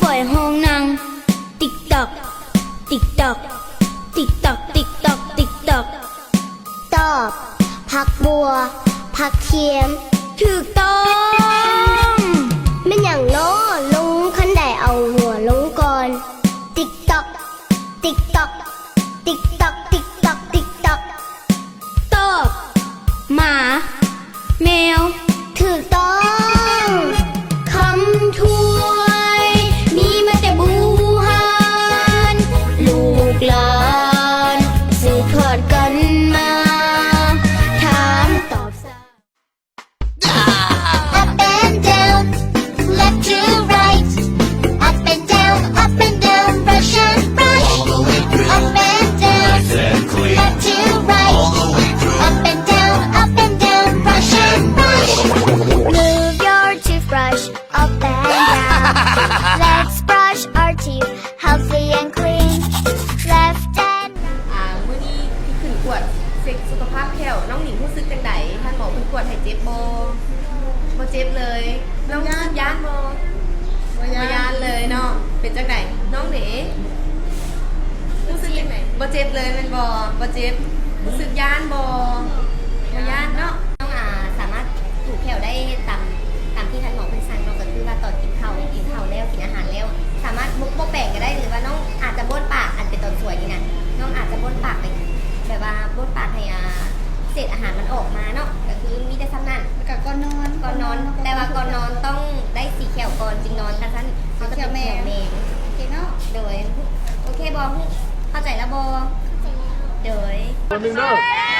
ຂ້ອຍຫ້ອງນາງ ຕິກຕ໋ອກ ຕິກຕ໋ອກ ຕິກຕ໋ອກ ຕິກຕ໋ອກ ຕິກຕ໋ອກ. ຕອບ ຜັກບົວ ຜັກຄຽມ. ຖືກຕ້ອງ. ແມ່ນຫຍັງນໍ ລົງຄັນໃດເອົາຫົວລົງກ່ອນ? ຕິກຕ໋ອກ ຕິກຕ໋ອກ ຕິກຕ໋ອກ ຕິກຕ໋ອກ ຕິກຕ໋ອກ. ຕອບ ໝາ ແມວ. ຖືກຕ້ອງ. ຄຳຖ້ວຍ ມີມາແຕ່ບູຮານ ລູກຫຼານສືບທອດກັນມາ ຖາມຕອບ. Up and down, left to right. Up and down, up and down, brush and brush. All the way through. Up and down, nice and clean. Left to right. All the way through. Up and down, up and down, brush and brush. Move your toothbrush up and down. Let's brush our teeth healthy and clean. Left and ອ່າ ມື້ນີ້ທີ່ຂຶ້ນກວດເຊັກສຸຂະພາບແຂ້ວ ນ້ອງໜິງຮູ້ສຶກຈັ່ງໃດ? ທ່ານໝໍເພິ່ນກວດໃຫ້ເຈັບບໍ່? ບໍ່ເຈັບເລີຍ. ນ້ອງຮູ້ສຶກຢ້ານບໍ່? ບໍ່ຢ້ານ ບໍ່ຢ້ານເລີຍເນາະ. ເປັນຈັ່ງໃດນ້ອງເດ? ຮູ້ສຶກຈັ່ງໃດ? ບໍ່ເຈັບເລີຍແມ່ນບໍ່? ບໍ່ເຈັບ. ຮູ້ສຶກຢ້ານບໍ່? ບໍ່ຢ້ານເນາະ. ນ້ອງ ອາ ສາມາດ ຖືແຂ້ວໄດ້ຕາມ ຕາມທີ່ທ່ານໝໍເພິ່ນສັ່ງເນາະ ກໍຄືວ່າຕອນກິນເຂົ້າ ກິນເຂົ້າແລ້ວ ກິນອາຫານແລ້ວ ສາມາດ ບໍ່ ບໍ່ແປງກໍໄດ້ ຫຼືວ່ານ້ອງອາດຈະບ້ວນປາກ ອັນເປັນຕອນສວຍນີ້ນະ ນ້ອງອາດຈະບ້ວນປາກໄປ ແບບວ່າບ້ວນປາກໃຫ້ ອາ ເສດອາຫານມັນອອກມາເນາະ ກໍຄືມີແຕ່ສ່ຳນັ້ນ ແລ້ວກໍກ່ອນນອນ ກ່ອນນອນ ແຕ່ວ່າກ່ອນນອນຕ້ອງໄດ້ສີແຂ້ວກ່ອນຈຶ່ງນອນ ຄັນຊັ້ນເຮົາຈະເປັນແຂ້ວແມງ ໂອເຄເນາະ ໂດຍ ໂອເຄບໍ່? ເຂົ້າໃຈແລ້ວບໍ່? ໂດຍ ຕົວໜຶ່ງເດີ.